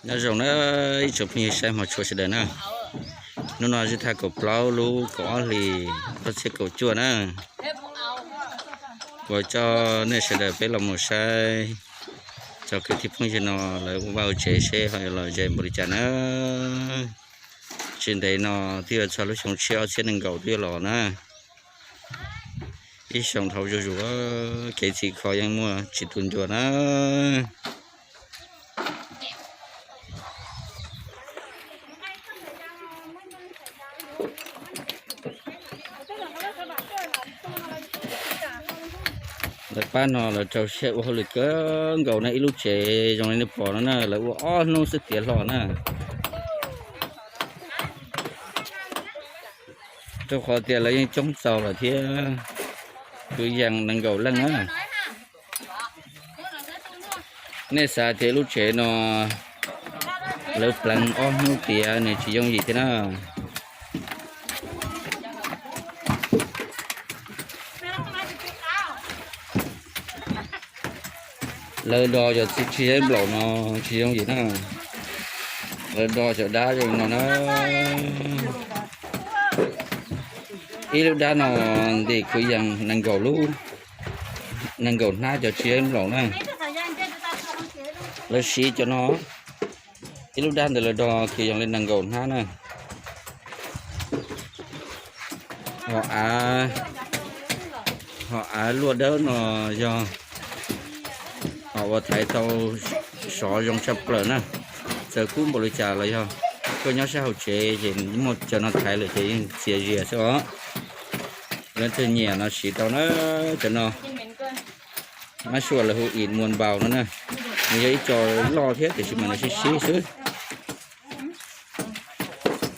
Nyob zoo na ib tsoom phooj ywg saib hmov tshua sawv daws na. Hnub no zij thaj kaum plaub lub kaum ob hlis ob txhiab kaum cuaj na. Kuv coj nej sawv daws peb los mus saib cov kwv tij phooj ywg no lawv ua vaj ua tsev seb ho yuav los ze npaum li cas na. Tsis ntev no twb yuav txog lub xyoo tshiab ob txhiab nees nkaum twb yuav los na. Ib xyoo dhau zuj zus, kev txhim kho yeej muaj tsis tu ncua na. Lawv pab no lawv rau siab ua hauj lwm kawg nkaus na, ib lub tsev zoo li nej pom no na lawv ua ob hnub xwb tiav hlo na. Rau qhov tias lawv yeej coob txaus lawm thiab, kwv yees nees nkaum leej na. Nej xav tias lub tsev no lawv pleev ob hnub tiav nws tsis yooj yim thiab na. Lawv do cov txiv tsis yeeb nplaum no tsis yooj yim na. Lawv do cov dab zoo no na. Ib lub dab no ntim kwv yees nees nkaum lub, nees nkaum hnab cov tsis yeeb nplaum na. Lawv siv cov no, ib lub dab ntawd lawv do kwv yees li nees nkaum hnab na. Ho av, ho av luaj dawb no yog ho uas thaiv tau sov zoo tshaj plaws na. Txawm kub npaum li cas los yog koj nyob sab hauv tsev ces muaj cov no thaiv lawm ces yeej txias zias xwb os. Leej twg nyiam no siv tau na. Cov no mab suav lawv hu ib muas npaus no na. Nws yog ib co loj thiab tiam sis mas nws sib sib xwb.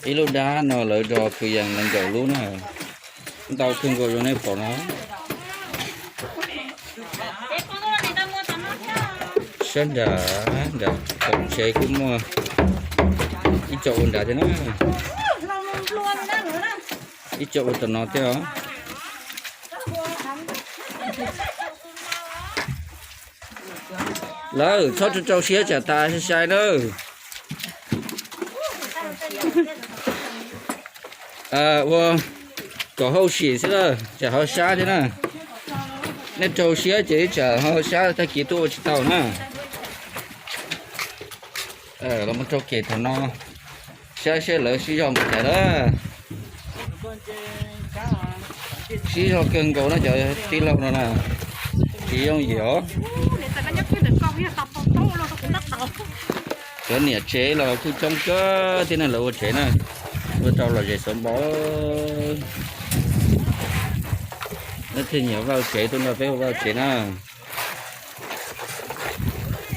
Ib lub dab no lawv do kwv yees nees nkaum lub na. Ntau kawg nkaus zoo nej pom no. Sab nram, nram koom tsev kuj muaj ib co ua nrad thiab na. Ib co ua tom no thiab os. Lawv txhob rau rau siab tsam tas sai sai nawb. Ua kom hauj sim xwb na, tsam ho sab thiab na. Nej rau siab ces ib tsam ho sab tag kis tuaj ua tsis tau na. Los mus rau kem thaum no, saib seb lawv sib zog mus cas na. Sib zog kawg nkaus no cov tij laug no na, tsis yooj yim os. Cov niam tsev los kuj coob kawg thiab na, lawv ua tsev na, ua rau lom zem xov npau. Leej twg nyiam vaj tsev tuaj nrog peb ua vaj tsev na.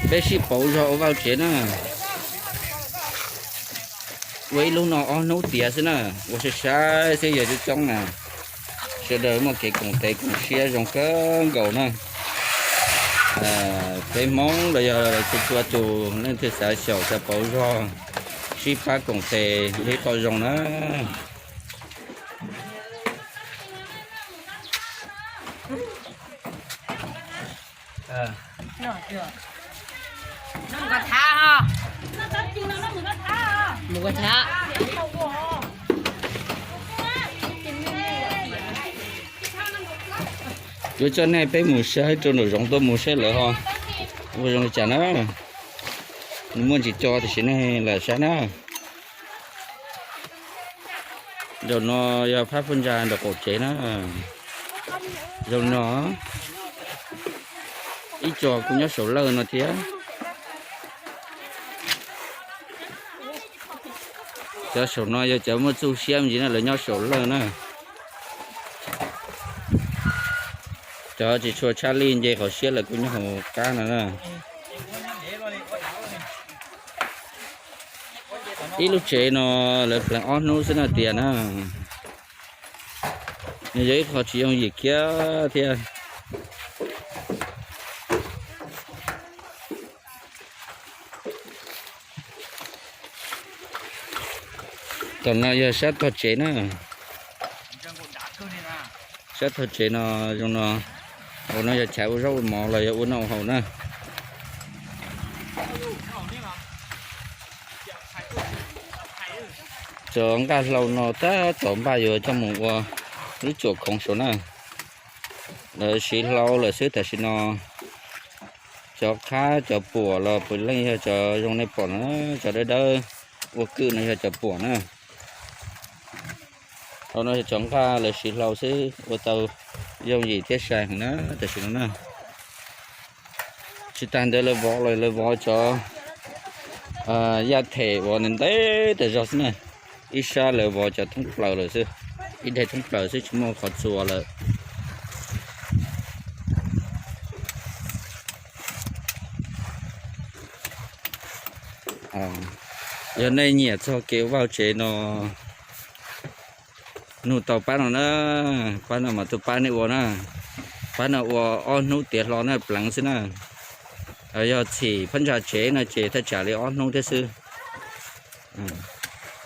Peb sib pauv zog ua vaj tsev na. Ua ib lub no ob hnub tiav xwb na, ua sai sai xwb yog coob coob na. Sawv daws muaj kev koom tes koom siab zoo kawg nkaus na. Peb Hmoob los yog txhua txhua tus leej twg xav xyaum xav pauv zog, sib pab koom tes ib qho zoo na. Yuav coj nej peb mus saib rau nraum zoov tuaj mus saib lawv ho ua zoo li cas na. Nws muaj ntsis co tiam sis nej lam saib na. Zaum no yog phab phooj ntsa nraum qaum tsev na. Zaum no ib co kuj nyob saum lawj no thiab. Cov saum no yog cov muaj txuj siab me ntsis na, lawv nyob saum lawj na. Cov tsis tshua tshaj lij nce qhov siab lawv kuj nyob hauv qab no na. Ib lub tsev no lawv pleev ob hnub xwb no tiag na. Nws yog ib qho tsis yooj yim kiag thiab. Tom no yog sab tog tsev na. Sab tog tsev no zoo no, hauv no yog chav ua zaub ua mov los yog ua noj ua haus na. Cov nqaj hlau no tab tom npaj yuav coj mus ua lub tsuam khoov saud na. Lawv siv hlau lawm xwb tam sim no. Cov qhab cov puam los puav leej yog cov zoo nej pom no, cov dawb dawb ua kwj no yog cov puam na. Hauv no yog cov nqaj lawv siv hlau xwb ua tau yooj yim thiab sai heev na tam sim no na. Tsis tas ntawd lawv vov los lawv vov cov yaj them uas ntev ntev tas zog xwb na. Ib sab lawv vov cov thoob plaws lawm xwb, ib daim thoob plaws xwb tsis muaj qhov txuas lawm. Yog nej nyiam txog kev ua vaj tsev no, nug tau pab no na, pab no mas tuaj pab nej ua na. Pab no ua ob hnub tiav hlo na pleev xwb na. Yog txhim phab ntsa tsev no ces thaj tsam li ob hnub thiab xwb.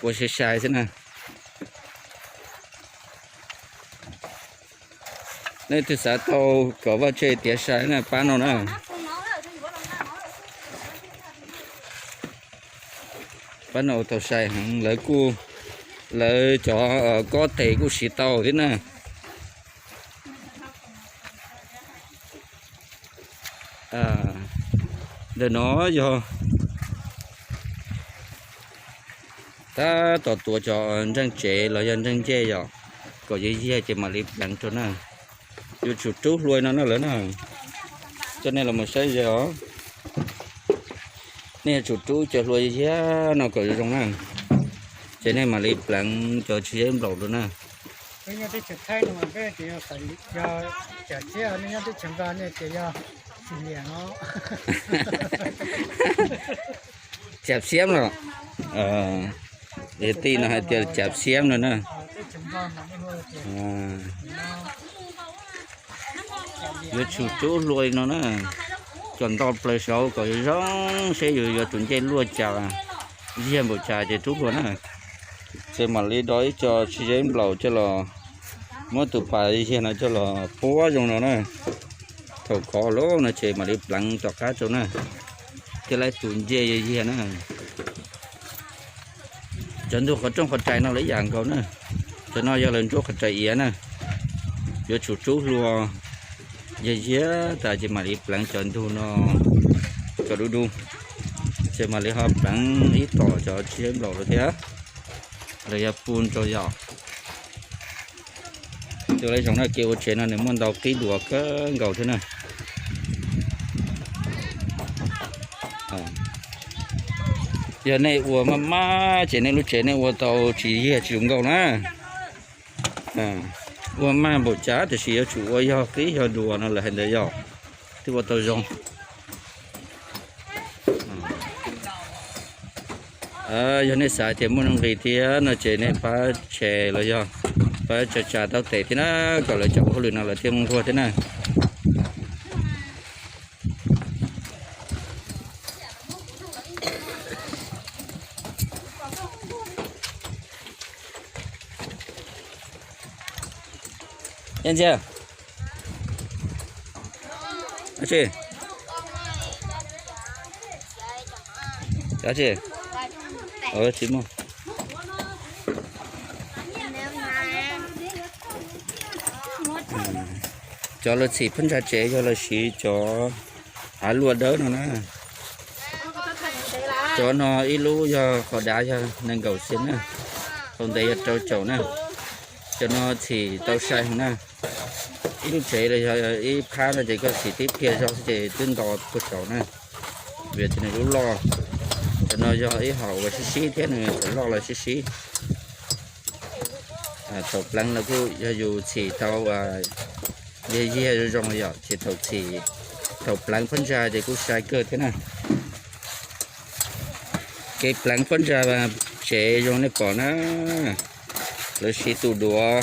Ua sai sai xwb na. Nej twg xav tau kom vaj tsev tiav sai na pab no na. Pab no tau sai heev, lawv kuj, lawv cov kob tes kuj siv tau thiab na. Ntawm no yog tab tom tuav cov ntseej tsev los yog ntseej ncej yom, kom yog yiag ces mam li pleev rau na. Yuav tsum rub hlua no na lawm na. Coj nej los mus saib ze os. Nej yuav tsum rub cov hlua yiag no kom zoo zoo na, ces nej mam li pleev cov tsis zeb nplaum rau na. Cam xiab no, tij no hais tias cam xiab no na. Yuav tsum rub hlua li no na, kom nto plaws saud kom zoo zoo seb yus yuav tus ncej luaj cas, yiag npaum cas ces rub hlua na. Ces mam li do ib co tsis zeb nplaum coj los, muab tus pas yiag no coj los puab zoo no na. Thaum khov lawm no ces mam li pleev tom qab rau na, thiaj li tus ncej yiag na. Cov ntug qhov rooj qhov rais no lawv yam nkaus na. Cov no yog lawv ntsuab qhov rais iav na. Yuav tsum rub hlua yog yiag tas ces mam li pleev cov ntug no kom du du, ces mam li ho pleev ib tom cov tsis zeb nplaum lawm thiab, los yog pun rau yom. Tus lawv zoo na, kev ua tsev no nws muaj ntau qib duav kawg nkaus thiab na. Yog nej ua maj maj ces nej lub tsev nej ua tau tsis yiag tsis zoo nkauj na. Ua maj npaum cas tiam sis yuav tsum ua yog qib yog duav no lawv hais ntawd yog thiaj ua tau zoo. Yog nej xav tias muaj nuj nqis thiab no ces nej pab share los yog pab tsa tsa taub tes thiab na, kom lawv cov ua hauj lwm no lawv thiaj muaj nquag thiab na. Ntsia, tsis muaj. Cov lawv txhim phab ntsa tsev yog lawv siv cov av luaj dawb no na. Cov no ib lub yog qhov dav yog nees nkaum xees na, qhov ntev yog rau caum na. Cov no txhim tau sai heev na. Ib lub tsev los yog ib phab no ces koj txhim tib pliag zog xwb ces twb nto puag saud na, vim tias nws lub loj. Cov no yog ib hom uas sib sib thiab nws txawm loj los sib sib. Thaum pleev los kuj yog yus txhim tau yog yiag zoo zoo yom, ces thaum txhim, thaum pleev phab ntsa ces kuj sai kawg thiab na. Kev pleev phab ntsa tsev zoo nej pom na, lawv siv tus duav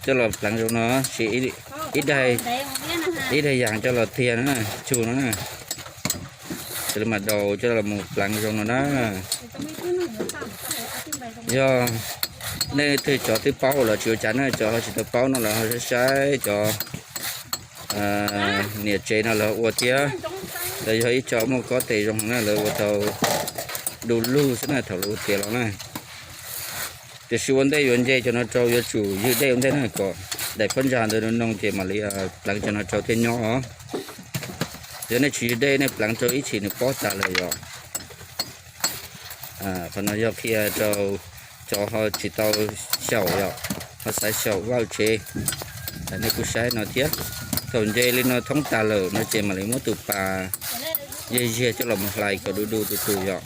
coj los pleev zoo no, siv ib daig, ib daig yam coj los tiag na, tsug no na. Ces lawv mam daus coj los mus pleev zoo no na. Yog nej twg cov twb paub lawm tsis ua cas na, cov ho tsis tau paub no lawv ho saib saib cov niam tsev no lawv ua thiab. Lawv yog ib co muaj kob tes zoo na, lawv ua tau du lug xwb na thaum lawv ua tiav los na. Tiam sis ua ntej yuav nce cov no rau yuav tsum ywg dej ua ntej na, kom daim phab ntsa ntawd noo ces mam li pleev cov no rau thiaj nyob os. Yog nej tsis ywg dej nej pleev rau ib chim nws pob tas lawm yom. Qhov no yog qhia rau cov ho tsis tau xyaum yom, ho xav xyaum vaj tsev, nej kuj saib no thiab. Thaum nce li no thoob tas lawm no ces mam li muab tus pas ziag ziag coj los mus hlais kom du du tus tus yom,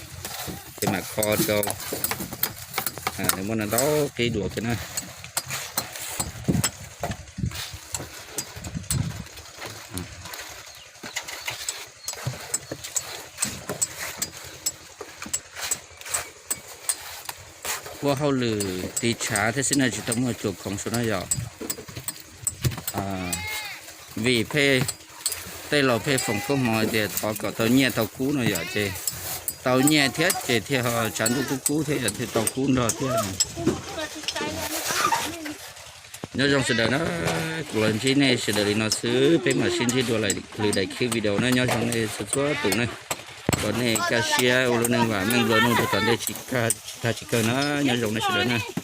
ces mam kho rau. Nws muaj ntau qib dua thiab na. Ua hauj lwm tiv tshav thiab xwb na, tsis tau muaj cuam khoov saum no yom. Vim pheej tej laus pheej foom koob hmoov hais tias thov kom tau nyiaj tau kub no yom, ces tau nyiaj thiab ces thiaj ho tshav ntuj kub kub thiab yom, thiaj tau kub nrog thiab. Nyob zoo sawv daws na, kuv los ntsib nej sawv daws li no xwb, peb mam sib ntsib dua lwm daim clip video na. Nyob zoo nej txhua txhua tus na, kom nej kaj siab ua lub neej vam meej nplua nuj rau tom ntej tsis tag tsis kawg na. Nyob zoo nej sawv daws na.